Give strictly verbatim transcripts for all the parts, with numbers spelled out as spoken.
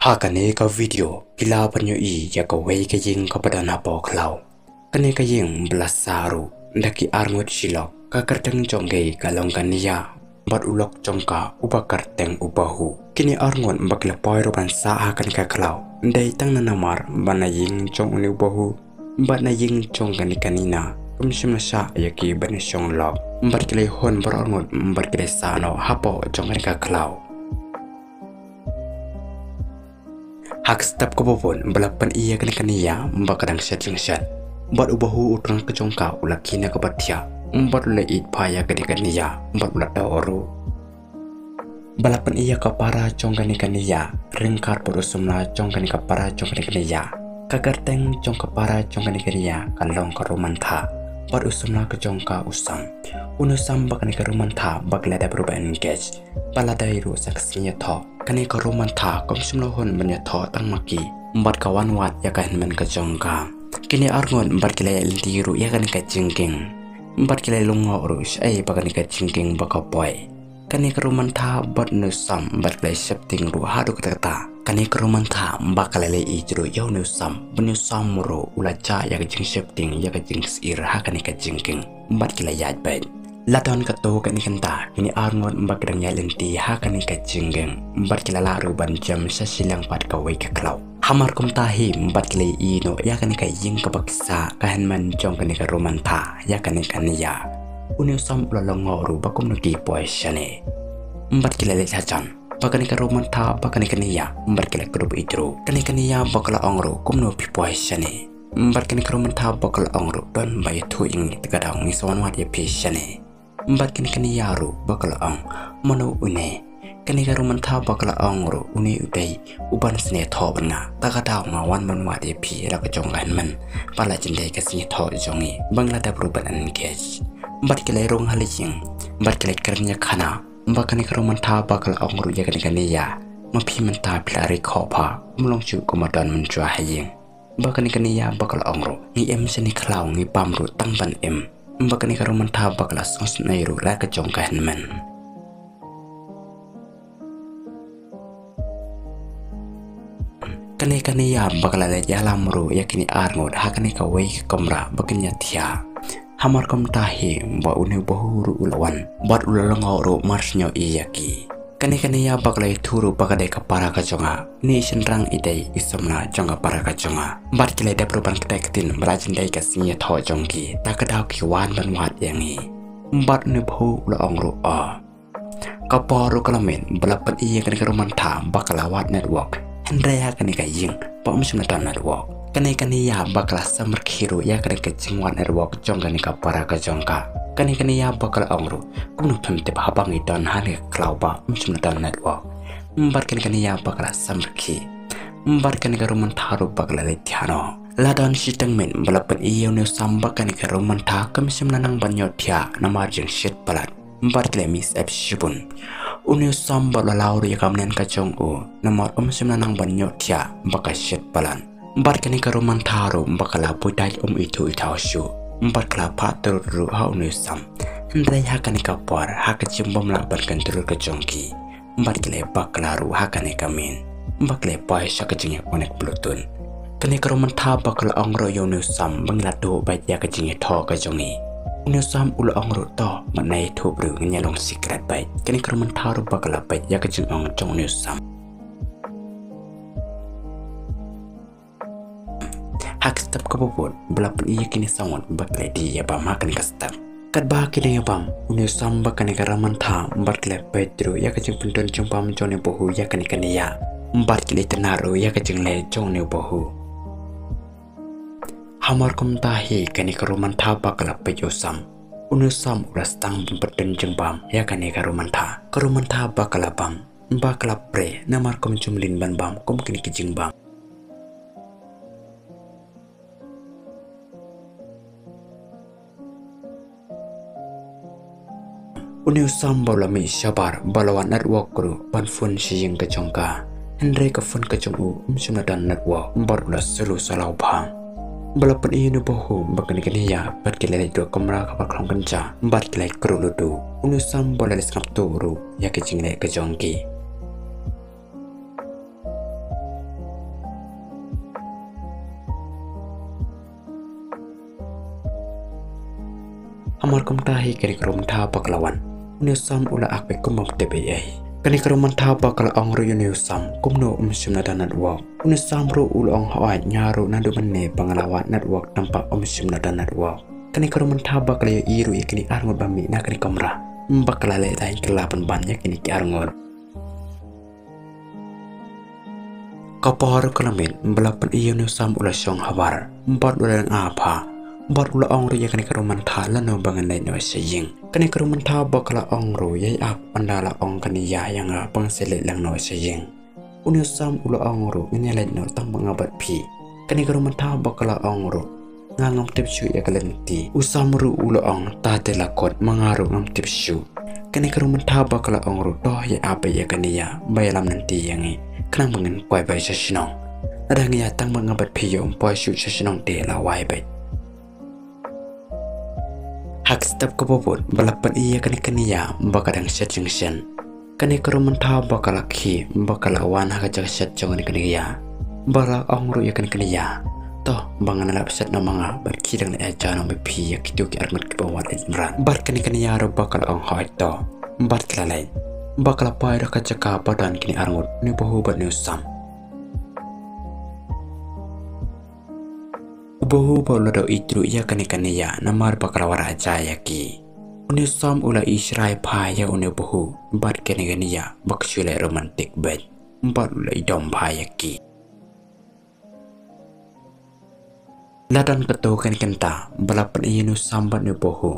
Ha kane ka video, phi lah ban ïohi ïa kawei ka ïing kaba don hapoh khlaw. Kane ka ïing ba la sah ruh da ki arngut shilok, ka kyrteng jong ka ka long ka Nia, bad u lok jong ka uba kyrteng u Bahu. Kine arngut ba ki la poi ruh ban sah ha kane ka khlaw, dei tang na namar ba na ïing jong une u Bahu bad na ïing jong kane ka Nia, kim shym la shah ïa ki ban shong lok. Bad ki la hun baroh arngut bad ki la sah noh hapoh jong kane ka khlaw. Ha ka step kaba bud ba la pyni ïa kane ka Nia ba ka dang shet jingshet, bad u Bahu u trai ka jong ka u la kynnoh kaba thiah, bad u la ïeit bha ïa kane ka Nia, bad u la doh ruh. Ba la pyni ïa ka para jong kane ka Nia, ryngkat bad u samla jong kane ka para jong kane ka Nia. Ka kyrteng jong ka para jong kane ka Nia ka long ka Rumantha, bad u samla ka jong ka u Sam. Une u Sam bad kane ka Rumantha ba ki la dep ruh ban engage, ba la dei ruh sa ka sngi ïathoh. Kane ka Rumantha kam shym la hun ban ïathoh tang ma ki, bad ka wan wad ïa ka hynmen ka jong ka. Kine arngut bad ki la ïaid lynti ruh ïa kane ka jingkieng, bad ki la lyngngoh ruh shaei ba kane ka jingkieng ba ka poi. Kane ka Rumantha bad une u Sam bad ki la sheptieng ruh haduh katta katta. Kane ka Rumantha ba ka la leh ïeit ruh ïa une u Sam, bad une u Sam ruh u la jah ïa ka jingsheptieng ïa ka jingsyier ha kane ka jingkieng, bad ki la ïaid beit. La don katto katne kynta, kine arngut bad ki dang ïaid lynti ha kane ka jingkieng, bad ki la lah ruh ban jem sha shiliang pat kawei ka khlaw. Hamar kumta hi bad ki la ïohi noh ïa kane ka ïing kaba ki sah, ka hynmen jong kane ka Rumantha ïa kane ka Nia. Une u Sam u la lyngngoh ruh ba kumno ki poi shane. Bad ki la leit hajan, bad kane ka Rumantha bad kane ka Nia bad ki la kdup ïeit ruh. Kane ka Nia ba ka la ong ruh kumno phi poi shane. Bad kane ka Rumantha ba ka la ong ruh, don ba ïathuh ïa ngi, te ka daw ngi sa wan wad ïa phi shane. Bad kane ka Nia ruh ba ka la ong, mano une? Kane ka Rumantha ba ka la ong ruh, une u dei uban sngewthuh bad nga, te ka daw nga wan ban wad ïa phi da ka jong ka hynmen, ba la jan dei ka sngi ïathoh jong ngi ba ngi la dep ruh ban engage. Bad ki la rung ha la ïing, bad ki la kren ïa khana. Bad kane ka Rumantha ba ka la ong ruh ïa kane ka Nia, ma phi mynta phi la ri khoh bha, ym long shuh kumba don mynjur ha ïing. Bad kane ka Nia ba ka la ong ruh, ngi im shane khlaw, ngi bam ruh tang ban im. Bad kane ka Rumantha ba ka la sngewsynei ruh da ka jong ka hynmen. Kane ka Nia ba ka la leit ïalam ruh ïa kine arngut ha kane kawei ka kamra ba kin ïathiah. Hamar kumta hi ba une u Bahu ruh u la wan, bad u la lyngngoh ruh mar shu ïohi ïa ki. Kane ka Nia ba ka la ïathuh ruh ba ka dei ka para ka jong nga, une i shynrang i dei i samla jong ka para ka jong nga. Bad ki la dep ruh ban kyntait ktien ba la jan dei ka sngi ïathoh jong ki, te ka daw ki wan ban wad ïa ngi. Bad une u Bahu u la ong ruh, o. Ka por ruh ka la miet ba la pyni ïa kane ka Rumantha ba ka la wad network, hynrei ha kane ka ïing ba ym shym la don network. Kane ka Nia ba ka la samrkhie ruh ïa kane ka jingwad network jong kane ka para ka jong ka. Kane ka Nia ba ka la ong ruh, kumno phim tip haba ngi don ha kane ka khlaw ba ym shym la don network. Bad kane ka Nia ba ka la samrkhie. Bad kane ka Rumantha ruh ba ka la leit thiah noh. La don shiteng miet ba la pyni ïa une u Sam ba kane ka Rumantha kam shym la nang ban ïohthiah namar jingshit palat. Bad ki la mih syep shibun. Une u Sam ba u la law ruh ïa ka bneng ka jong u, namar um shym la nang ban ïohthiah ba ka shit palat. Bad kane ka Rumantha ruh ba ka la buh dait, um ithuh ithaw shuh. Bad ka la phah trud ruh ha une u Sam. Hynrei ha kane ka por, ha ka jingbymlah ban control ka jong ki, bad ki la bakla ruh ha kane ka miet. Bad ki la poi sha ka jingïakynduh bluetooth. Kane ka Rumantha ba ka la ong ruh ïa une u Sam ba ngi la duh beit ïa ka jingïathoh ka jong ngi. Une u Sam u la ong ruh, to, mynta ïathuh briew, ngin ïalong secret beit. Kane ka Rumantha ruh ba ka la peit ïa ka jingong jong une u Sam. Ha ka step kaba bud ba la pyni ïa kine saw ngut ba ki la dei ïa bam ha kane ka step. Katba ki dang ïa bam, une u Sam bad kane ka Rumantha bad ki la peit ruh ïa ka jingpyntun jingbam jong une u Bahu ïa kane ka Nia, bad ki la itynnad ruh ïa ka jingleh jong une u Bahu. Hamar kumta hi kane ka Rumantha ba ka la peit ïa u Sam. Une u Sam u la sdang ban pyntun jingbam ïa kane ka Rumantha. Ka Rumantha ba ka la bam, ba ka la pre, namar kam ju mlien ban bam kum kine ki jingbam. Une u Sam ba u la mih shabar, ba la wad network ruh ban phone sha ïing ka jong ka. Hynrei ka phone ka jong u um shym la don network, bad u la syllu salaw bha. Ba la pyni ïa une u Bahu bad kane ka Nia bad ki la leit haduh kamra kaba khlong kynja bad ki la kren ludu. Une u Sam ba u la leit sngap tuh ruh ïa ka jingleh ka jong ki. Namar kumta hi kane ka ruh mynta ba ka la wan, une u Sam u la ak beit kumba ym tip ei ei. Kane ka ruh mynta ba ka la ong ruh ïa une u Sam kumno um shim na da network. Une u Sam ruh u la ong hooid, nga ruh naduh mynne ba nga la wad network tang ba um shim na da network. Kane ka ruh mynta ba ka la ïohi ruh ïa kine arngut ba mih na kane ka kamra, ba ka la leh daiñ kylla pynban ïa kine ki arngut. Ka por ruh ka la miet ba la pyni ïa une u Sam u la shong habar bad u la lyngngoh bha bad u la ong ruh ïa kane ka ruh mynta lano ba ngan leit noh sha ïing. Kane ka ruh mynta ba ka la ong ruh, ïai ap, ynda la ong kane ïa nga ba ngan sa leit lang noh sha ïing. Une u Sam u la ong ruh, ngin ïa leit noh tang ba nga bad phi. Kane ka ruh mynta ba ka la ong ruh, nga ngam tip shuh ïa ka lynti. U Sam ruh u la ong, ta te la kut, ma nga ruh ngam tip shuh. Kane ka ruh mynta ba ka la ong ruh, to ïai ap beit ïa kane ïa ba ïalam lynti ïa ngi, khnang ba ngin poi beit sha shnong. Lada ngi ïa tang ba nga bad phi ym poi shuh sha shnong te la wai beit. Ha ka step kaba bud ba la pyni ïa kane ka Nia ba ka dang shet jingshet. Kane ka ruh mynta ba ka la khie ba ka la wan ha ka jaka shet jong kane ka Nia, ba la ong ruh ïa kane ka Nia, to ba ngan leit shet noh ma nga bad khie dang leit ïa jia noh bad phi ïa kito ki arngut kiba wad leit mrad. Bad kane ka Nia ruh ba ka la ong hooid to bad ka la leit. Ba ka la poi ruh ha ka jaka ba don kine arngut, une u Bahu bad une u Sam. U Bahu ba u la doh ïeit ruh ïa kane ka Nia namar ba ka la wanrah jia ïa ki. Une u Sam u la ïeit shai bha ïa une u Bahu bad kane ka Nia ba ka shu leh romantic beit bad u la ïeit dom bha ïa ki. La don katto katne kynta ba la pyni ïa une u Sam bad une u Bahu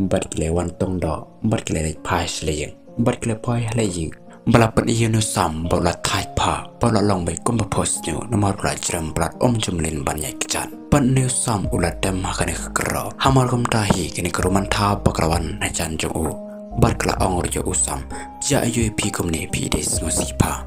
bad ki la wan tong doh bad ki la leit phai sha la ïing. Bad ki la poi ha la ïing ba la pyni ïa une u Sam ba u la thait bha, ba u la long beit kumba phohsniew namar u la jrem palat, um ju mlien ban ïaid kjat. Bad une u Sam u la dem ha kane ka kyrroh. Hamar kumta hi kane ka ruh mynta ba ka la wan hajan jong u bad ka la ong ruh ïa u Sam, jia aiu ïa phi kumne, phi dei sngewsih bha.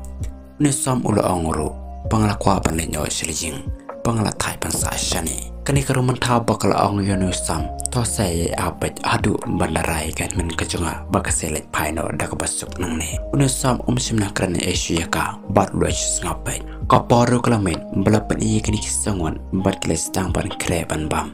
Une u Sam u la ong ruh ba nga la kwah ban leit noh sha la ïing, ba nga la thait ban sah shane. Kane ka ruh mynta ba ka la ong ïa une u Sam, to sa ïai ap beit haduh ban da rai ka hynmen ka jong nga ba ka sa leit phai noh da kaba suk nangne. Une u Sam um shym la kren ei ei shuh ïa ka bad u la shu sngap beit. Ka por ruh ka la miet ba la pyni ïa kine ki saw ngut bad ki la sdang ban khreh ban bam.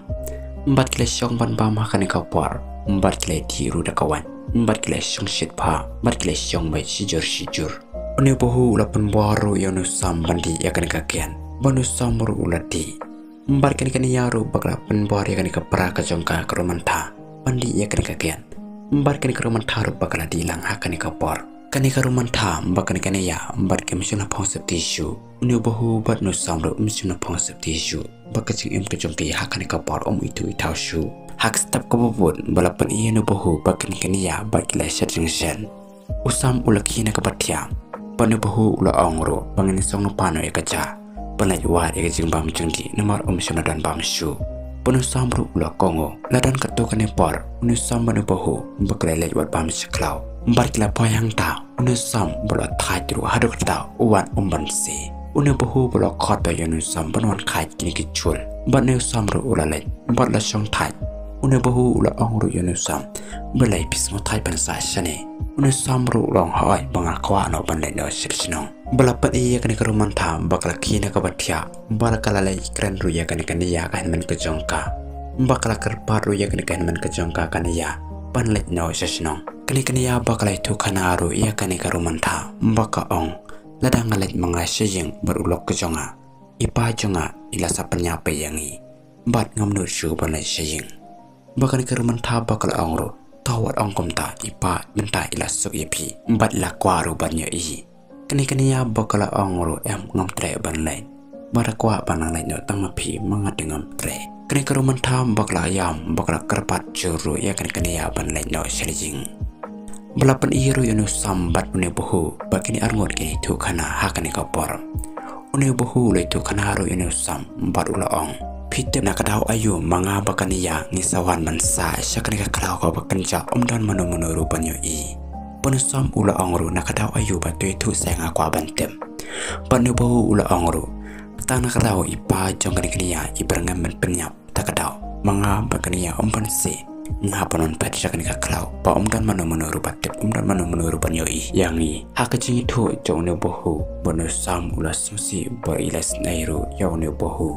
Bad ki la shong ban bam ha kane ka por bad ki la ïaid ruh da ka waiñ bad ki la shong shit bha bad ki la shong beit shijur shijur. Une u Bahu u la pynbor ruh ïa une u Sam ban dih ïa kane ka kiad bad une u Sam ruh u la dih. Bad kane ka Nia ruh ba ka la pynbor ïa kane ka para ka jong ka ka ruh mynta ban dih ïa kane ka kiad. Bad kane ka ruh mynta ruh ba ka la dih lang ha kane ka por. Kane ka ruh mynta ba kane ka Nia bad kim shym la phong safety shuh. Une u Bahu bad une u Sam ruh um shym la phong safety shuh. Ba ka jingim ka jong ki ha kane ka por um ithuh ithaw shuh. Ha ka step kaba bud ba la pyni ïa une u Bahu ba kane ka Nia bad ki la shet jingshet. U Sam u la khie na kaba thiah. Bad une u Bahu u la ong ruh ba ngin song lypa noh ïa ka jaka ban leit wad ïa ka jingbam jingdih namar um shym la don bam shuh. Bad une u Sam ruh u la kohnguh. La don katto katne por une u Sam bad une u Bahu ba ki la leit wad bam sha khlaw. Bad ki la poi hangta, une u Sam ba u la thait ruh haduh katta u wan um ban se. Une u Bahu ba u la khot ïa une u Sam ban wan khait kine ki jhur. Bad une u Sam ruh u la leit bad la shong thait. Une u Bahu u la ong ruh ïa une u Sam, balei phi sngewthait ban sah shane? Une u Sam ruh u la ong hooid ba nga kwah noh ban leit noh sha la shnong. Ba la pyni ïa kane ka ruh mynta ba ka la khie na kaba thiah bad ka la leit kren ruh ïa kane ka Nia ka hynmen ka jong ka. Ba ka la kyrpad ruh ïa kane ka hynmen ka jong ka ka Nia ban leit noh sha shnong. Kane ka Nia ba ka la ïathuh khana ruh ïa kane ka ruh mynta ba ka ong, lada nga leit ma nga sha ïing bad u lok ka jong nga, i pa jong nga i la sa pynïap ïa ngi bad ngam nud shuh ban leit sha ïing. Ba kane ka ruh mynta ba ka la ong ruh, to wat ong kumta, i pa mynta i la suk ïa phi bad i la kwah ruh ban ïohi. Kane ka Nia ba ka la ong ruh, em, ngam treh ban leit. Ba da kwah ban nang leit noh tang ma phi, ma nga te ngam treh. Kane ka ruh mynta ba ka la ïam ba ka la kyrpad jur ruh ïa kane ka Nia ban leit noh sha la ïing. Ba la pyni ruh ïa une u Sam bad une u Bahu ba kine arngut ki ïathuh khana ha kane ka por. Une u Bahu u la ïathuh khana ruh ïa une u Sam bad u la ong, phi tip na ka daw aiu ma nga bad ka Nia ngi sa wan ban sah sha kane ka khlaw kaba kynjah, um don mano mano ruh ban ïohi. Bad une u Sam u la ong ruh, na ka daw aiu, ba to ïathuh seh, nga kwah ban tip. Bad une u Bahu u la ong ruh, tang na ka daw i pa jong kane ka Nia i byrngem ban pynïap. Ta ka daw ma nga bad ka Nia ym ban se, nga ban wan phet sha kane ka khlaw ba ym don mano mano ruh ba tip, ym don mano mano ruh ban ïohi ïa ngi. Ha ka jingïathuh jong une u Bahu bad une u Sam u la sngewsih bad i la isynei ruh ïa une u Bahu.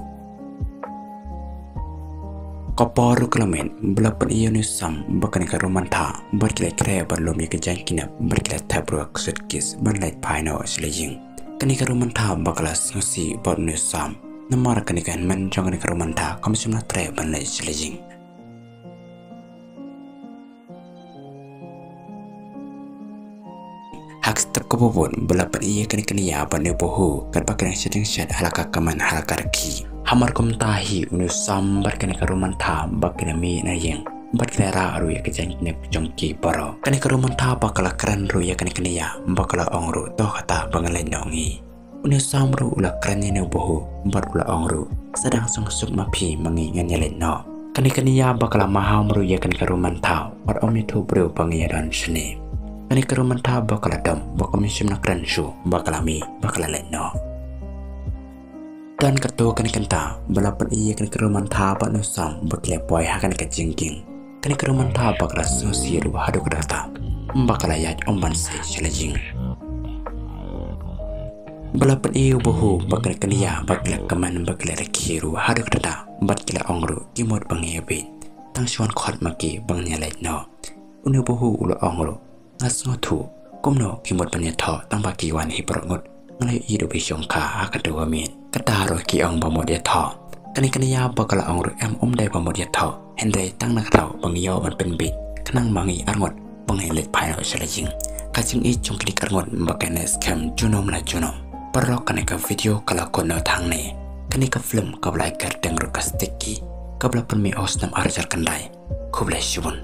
Ka por ruh ka la miet ba la pyni ïa une u Sam bad kane ka Rumantha bad ki la khreh ban lum ïa ka jaiñ kidnap bad ki la thep ruh ka suitcase ban leit phai noh sha la ïing. Kane ka Rumantha ba ka la sngewsih bad une u Sam, namar kane ka hynmen jong kane ka Rumantha kam shym la treh ban leit sha la ïing. Ha ka step kaba bud ba la pyni ïa kane ka Nia bad une u Bahu katba ki dang shet jingshet ha la ka kmen ha la ka rkhie. Hamar kumta hi une u Sam bad kane ka Rumantha ba ki la mih na ïing bad ki la rah ruh ïa ka jaiñ kidnap jong ki baroh. Kane ka Rumantha ba ka la kren ruh ïa kane ka Nia ba ka la ong ruh, to kata ba ngan leit noh ngi. Une u Sam ruh u la kren ïa une u Bahu bad u la ong ruh, sa dang sngewsuk ma phi ma ngi, ngan ïa leit noh. Kane ka Nia ba ka la maham ruh ïa kane ka Rumantha, wat ym ïathuh briew ba ngi ïa don shane. Kane ka Rumantha ba ka la dom ba kam shym la kren shuh, ba ka la mih ba ka la leit noh. Don katto katne kynta ba la pyni ïa kane ka Rumantha bad une u Sam ba ki la poi ha kane ka jingkieng. Kane ka Rumantha ba ka la sngewsih ruh haduh katta katta, ba ka la ïaid ym ban sei sha la ïing. Ba la pyni ïa u Bahu bad kane ka Nia ba ki la kmen bad ki la rkhie ruh haduh katta katta bad ki la ong ruh, ki mut ba ngi ïa bieit, tang shu wan khot ma ki ba ngan ïa leit noh. Une u Bahu u la ong ruh, nga sngewthuh, kumno ki mut ban ïathoh tang ba ki wan hi baroh ngut, nga la ïohi da u Bishongkha ha ka dewmiet. Kata ruh ki ong ba mut ïathoh. Kane ka Nia ba ka la ong ruh, em, ym dei ba mut ïathoh, hynrei tang na ka daw ba ngi ïoh ban pynbieit khnang ma ngi arngut ba ngin leit phai noh sha la ïing. Ka jingïeit jong kine ki arngut ba kan neh skhem junom la junom. Paralok, kane ka video ka la kut noh tang hangne. Kane ka film kaba la ai kyrteng ruh ka Sticky, kaba la pynmih ha u snem ar hajar khyndai. Khublei shibun.